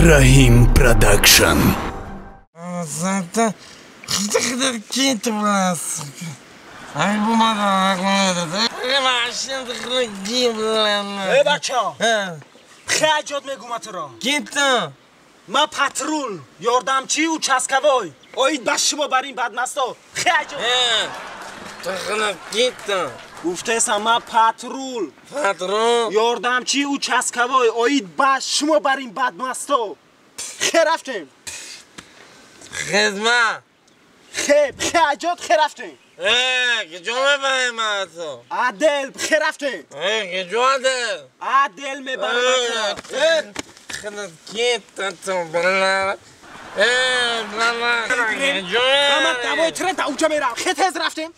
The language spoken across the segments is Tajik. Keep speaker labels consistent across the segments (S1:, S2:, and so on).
S1: Rahim Production.
S2: Эй бача, хиҷот мегӯм туро. Ма патрул, ёрдамчи участковой. Оид ба шумо бар ин бадмасто. Хиҷот. Гуфтесам ма патрул.
S3: Патрул?
S2: Ёрдамчи участковой. Оид ба шумо бар ин бадмасто. Хе рафтем.
S3: Хизмат.
S2: Хе, хиҷот хе рафтем.
S3: کجا میبریم من تو؟
S2: عدل خیر رفتیم.
S3: کجا عدل؟
S2: عدل میبرم.
S3: خدا کی تو بلا
S2: من دوای تره تا اونجا میرم. خیلی تیز رفتیم.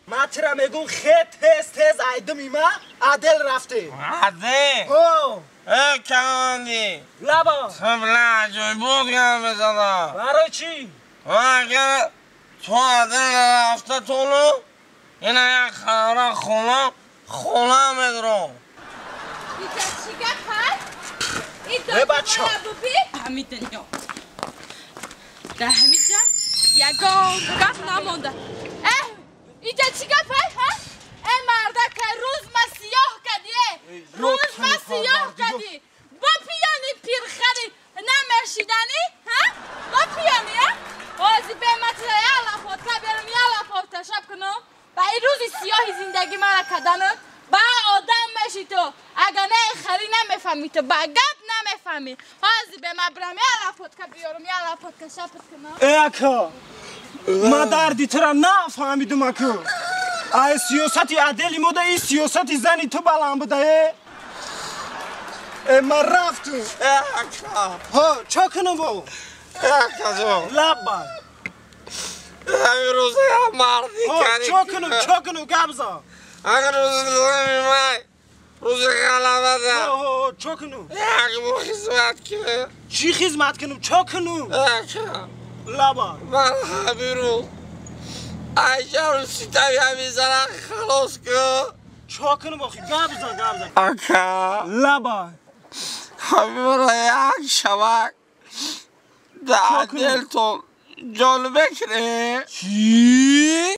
S2: من تره میگم خیلی تیز تیز ایدم ما عدل رفتیم.
S3: عدل؟
S2: ها.
S3: کماندی.
S2: لبا.
S3: تو بلا عجایب بود گم بزنم.
S2: برای چی؟
S3: تو عدل رفته تولو اینه یک خبره خونه خونه میدرم.
S2: ای بچه
S4: ҳамин дунё дар ҳаминҷа ягон гап намонда. Э инҷа чӣ гап? Э мардака рӯз ма сиёҳ кардӣ, рӯз ма сиёҳ кардӣ, бо пиёни пирхари намешиданӣ, бо пиёни ози бематра яла фотка берам, яла фотка шаб кунам. Ба ин рӯзи сиёҳи зиндагӣ мара каданам ба одам меши ту. Агар не хари намефаҳми ту, ба гап намефаҳми. Ҳози бема бирам яла фотка биёрам, яла фотка шаб кунам.
S2: Э ака, ма дарди тура нафаҳмидум ака. Ай сиёсати адели мода ин сиёсати зани ту баланд буда. Э ма рафтум.
S3: Э ака.
S2: Ҳо, чо кунам бо?
S3: Ака ҷон.
S2: Лабба.
S3: Ҳамин рӯза марди кари.
S2: Чо кунам, чо кунам, гап зан.
S3: Ҳамин рӯзи май, рӯзи ғалаба да.
S2: Чо кунам?
S3: Як бо хизмат кунам.
S2: Чӣ хизмат кунам? Чо кунам?
S3: Ака.
S2: Лаба.
S3: Ман ҳамин рӯз айшару ситами ҳамин зана халос кун.
S2: Чо кунам охи? Гап зан, гап зан.
S3: Ака.
S2: Лаба.
S3: Ҳамин як шабак дар дилтон ҷон бикунед.
S2: Чӣ?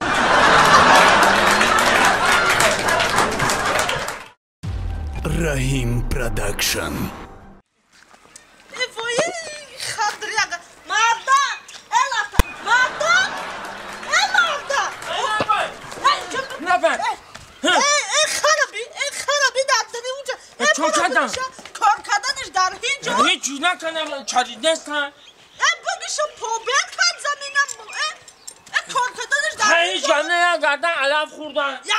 S1: Rahim Production.
S5: کار کردنش در هیچ جا
S3: هیچ نکنم چاری نیستن.
S5: بگیشم پوبل کرد زمینم. کار کردنش در
S3: هیچ جا نه گردن علف خوردن.
S5: یک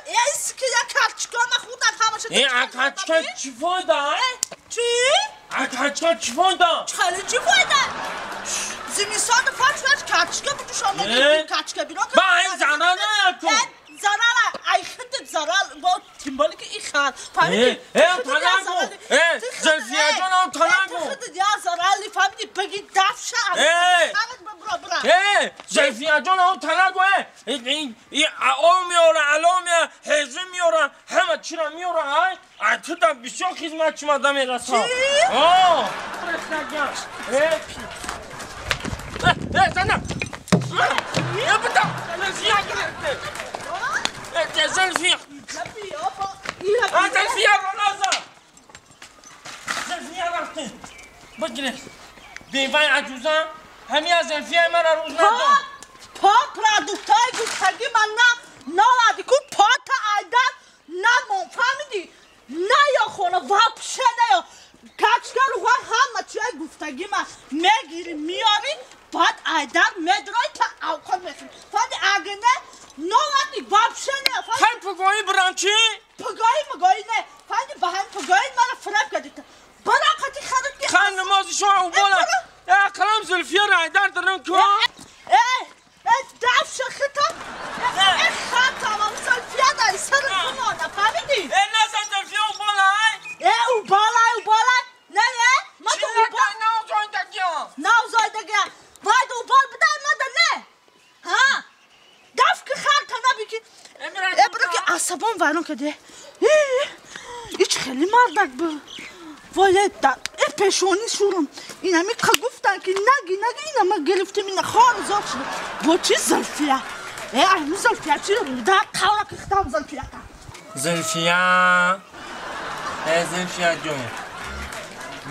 S5: ایس که یک کلچکا ما خوردن همش.
S3: این کلچکا چی فایده؟
S5: چی؟
S3: کلچکا چی فایده؟
S5: خیلی چی فایده؟ زمستان فرش کلچکا بجوشان کلچکا بیرون.
S3: با این زنانه کن.
S5: ضرر ای خودت ضرر با تیمبالی که این خر فهمیدی؟
S3: ای تنگو ای زلفیه جانم تنگو
S5: تو خودت یا ضرری فهمیدی بگی دفشه
S3: ای زلفیه جانم تنگو این آو میاره علا میاره هزه میاره همه چی را میاره. ای تو در بسیار خدمت چی مادم میرسم.
S5: چی؟
S3: آه ای ای زنم ای بدا زلفیه گرفته. زلفیه زلفیه رازا زلفیه رفته بگیره بیوای عجوزم همین از زلفیه من روز نداد.
S5: پا پرادوکتای گفتگی من نه ناوردی کن پا تا ایدن نمان فهمیدی؟ نه یا خونه وابشه نه یا کچکر و همه چیای گفتگی من میگیری میاری بعد ایدن میدرای تا اوقات میخوری فهمیدی؟ اگه نه ناوردی وابشه نه فهمیدی؟
S3: خیلی پگاهی برم چی؟
S5: پگاهی مگاهی نه فهمیدی؟ به هم پگاهی من فرب کردی برا قطی خرد که
S3: خیلی نمازی شما او بالا اقلام زلفیه را ایدن درم کن.
S5: ای دفش خطم ای خطم هم زلفیه داری سر بمانه فهمیدی؟
S3: ای نزن زلفیه او بالا
S5: ای او بالا او بالا نه نه ما تو او بالا نوزایدگی هم باید او بال بده مده نه ها دف که خرطه نبی که ای برو که عصبان ویران کرده هیچ خیلی مردک بود وای ای пешонӣ шурам. Инами қа гуфтан ки наги наги ина ма гирифтем ина хор зод шуда. Бо чи Зулфия? Э, ай Зулфия чи да қавра кихтам Зулфия.
S3: Зулфия. Э Зулфия ҷон.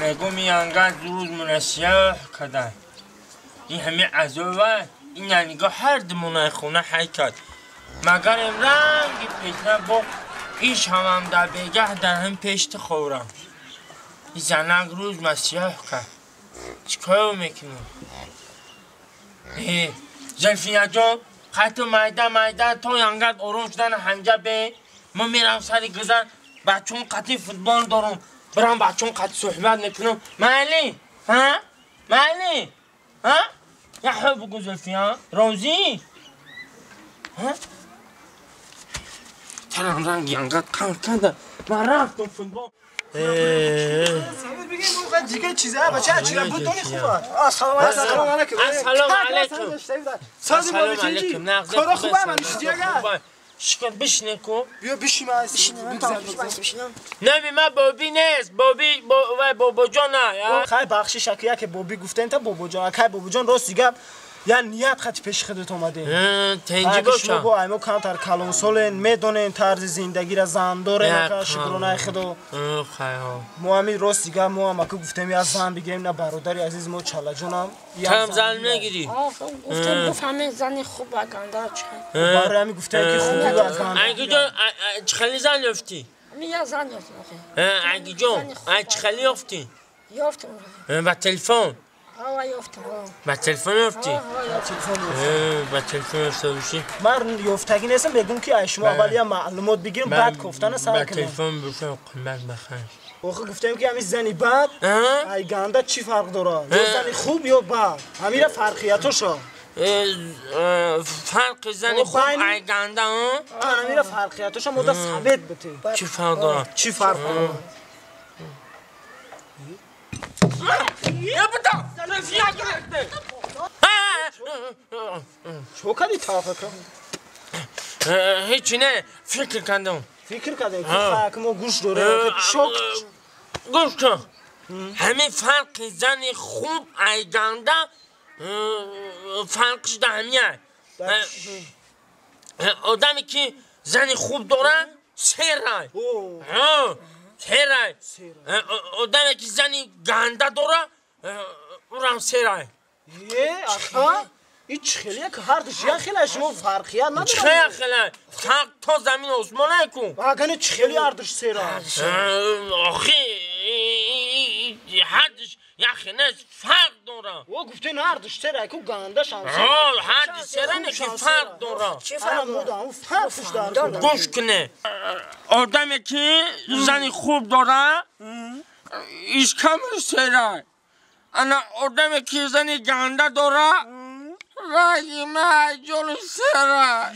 S3: Мегум янга зуд мунасиёҳ када. Ин ҳами азова ин янга ҳар ду хона ҳай кард. Магар ранги пешна бо иш ҳамам дар бегаҳ дар ҳам пешти хӯрам. Ин занак рӯз масиёҳ кард. Чикор мекунам? Э, Зулфия ҷон, қайту майда майда то янгат ором шудан ҳанҷа бе. Мо мерам сари гузар бачон қати футбол дорум. Бирам бачон қати суҳбат мекунам. Майли? Ҳа? Майли? Ҳа? Я хӯ бугу Зулфия? Розӣ? Ҳа? Чарам ранг янгат қанд канда. Ман рафтам футбол.
S2: Дигар чизе бача чира будони хуба. Ассалому алайкум.
S3: Ассалому алайкум.
S2: Сази боличинҷи. Кора хуба ман иштиага.
S3: Шикар бишне ку.
S2: Биё биши ман бишинам.
S3: Нами ма боби нест. Боби вай бобоҷон а.
S2: Хай бахшиш аки яке боби гуфтен та бобоҷон. Акай бобоҷон рост дигар я ният хати пеши худат омадем.
S3: Тенҷи боша.
S2: Шумо бо аймо камтар калонсолен, медонен тарзи зиндагиро зан дорен, ака шукронаи худо.
S3: Хай ҳо.
S2: Мо ҳамин рост дигар мо ҳам ака гуфтем я зан бигирем на бародари азиз мо чалаҷонам.
S3: Там зан мегири.
S6: Гуфтем гуфт ҳамин зани хуб аганда чӣ.
S2: Барои ҳамин гуфтем ки хуб аганда.
S3: Агиҷон чӣ хели зан ёфтӣ?
S6: Ҳамин я зан ёфтам.
S3: Агиҷон чӣ хели ёфтӣ?
S6: Ёфтам.
S3: Ба телефон.
S6: Ба
S3: Ба телефон ёфтӣ? Ба телефон ёфта бошӣ?
S2: Ман ёфтагӣ нестам, мегӯм ки ай шумо аввал я маълумот бигирем, баъд кофтана сар
S3: Ба
S2: кунем.
S3: телефон бошам қимат бахар.
S2: Охи гуфтем ки ҳамин зани бад ай ганда чӣ фарқ дорад? Ё зани хуб ё бад? Ҳамира фарқиятошо.
S3: Фарқи зани хуб ай ганда?
S2: Ҳамира фарқиятошо мо да совет бите.
S3: Чӣ фарқ дорад?
S2: Чӣ фарқ дорад?
S3: Я буда! Зулфия гирифте!
S2: Чо кардӣ таваффака?
S3: Ҳечи не, фикр кардам.
S2: Фикр кардем ки мо гӯш дорем. Чо?
S3: Гӯш кун. Ҳамин фарқи зани хуб ай ганда фарқиш да ҳамия. Одаме ки зани хуб дорад, серай. Серай. Одаме ки зани ганда дорад, урам серай.
S2: Е, ака, ин чӣ хеле ки ҳардуш як хеле шумо фарқият надорад.
S3: Чӣ як хеле? Фарқ то замин осмон ку.
S2: Агане чӣ хеле ҳардуш серай?
S3: Охи, ҳардуш як хеле фарқ дорад.
S2: О, гуфтен ҳардуш серай ку гандаш ҳам серай.
S3: Ҳардуш серай не ки фарқ дорад.
S6: Чӣ фарқ
S2: дорад? Фарқш дорад.
S3: Гӯш куне. Одаме ки зани хуб дорад, ишкамаш серай. Ана одаме ки зани ганда дорад, раги ма ҷони серай.